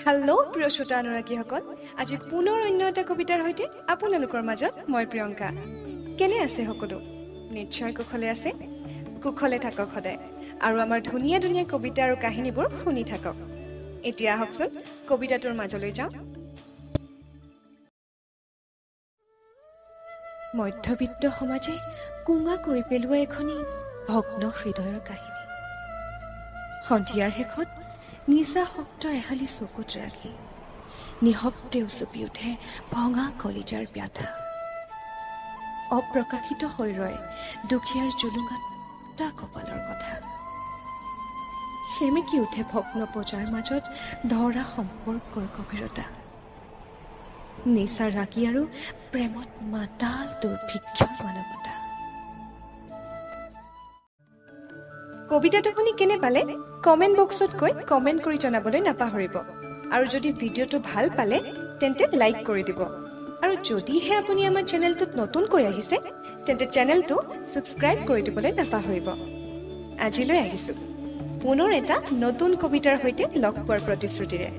Hello' প্ৰিয় শ্ৰোতা অনুৰাগীসকল, আজি পুনৰ অন্য এটা কবিতাৰ সৈতে আপোনালোকৰ মাজত মই প্ৰিয়ংকা। কেনে আছে সকলো? নিশ্চয় কুশলে আছে। কুশলে থাকক সদায় আৰু আমাৰ ধুনীয়া ধুনীয়া কবিতা আৰু কাহিনীবোৰ শুনি থাকক। এতিয়া আহকচোন কবিতাটোৰ মাজলৈ যাওঁ। মধ্যবিত্ত সমাজে কোঙা কৰি পেলোৱা এখনি ভগ্ন হৃদয়ৰ কাহিনী। সন্ধিয়াৰ শেষত নিচা শক্ত এহালি চকুত ৰাখি নিশব্দে উচপি উঠে ভঙা কলিজাৰ ব্যাধা। অপ্ৰকাশিত হৈ ৰয় দুখীয়াৰ জুলুঙাত কপালৰ কথা। সেমেকি উঠে ভগ্ন পজাৰ মাজত ধৰা সম্পৰ্কৰ গভীৰতা। নিচা ৰাগি আৰু প্ৰেমত মাতাল দুৰ্ভিক্ষৰ মানৱতা। কবিতাটো শুনি কেনে পালে কমেণ্ট বক্সত গৈ কমেণ্ট কৰি জনাবলৈ নাপাহৰিব। আৰু যদি ভিডিঅ'টো ভাল পালে তেন্তে লাইক কৰি দিব। আৰু যদিহে আপুনি আমাৰ চেনেলটোত নতুনকৈ আহিছে তেন্তে চেনেলটো ছাবস্ক্ৰাইব কৰি দিবলৈ নাপাহৰিব। আজিলৈ আহিছোঁ, পুনৰ এটা নতুন কবিতাৰ সৈতে লগ পোৱাৰ প্ৰতিশ্ৰুতিৰে।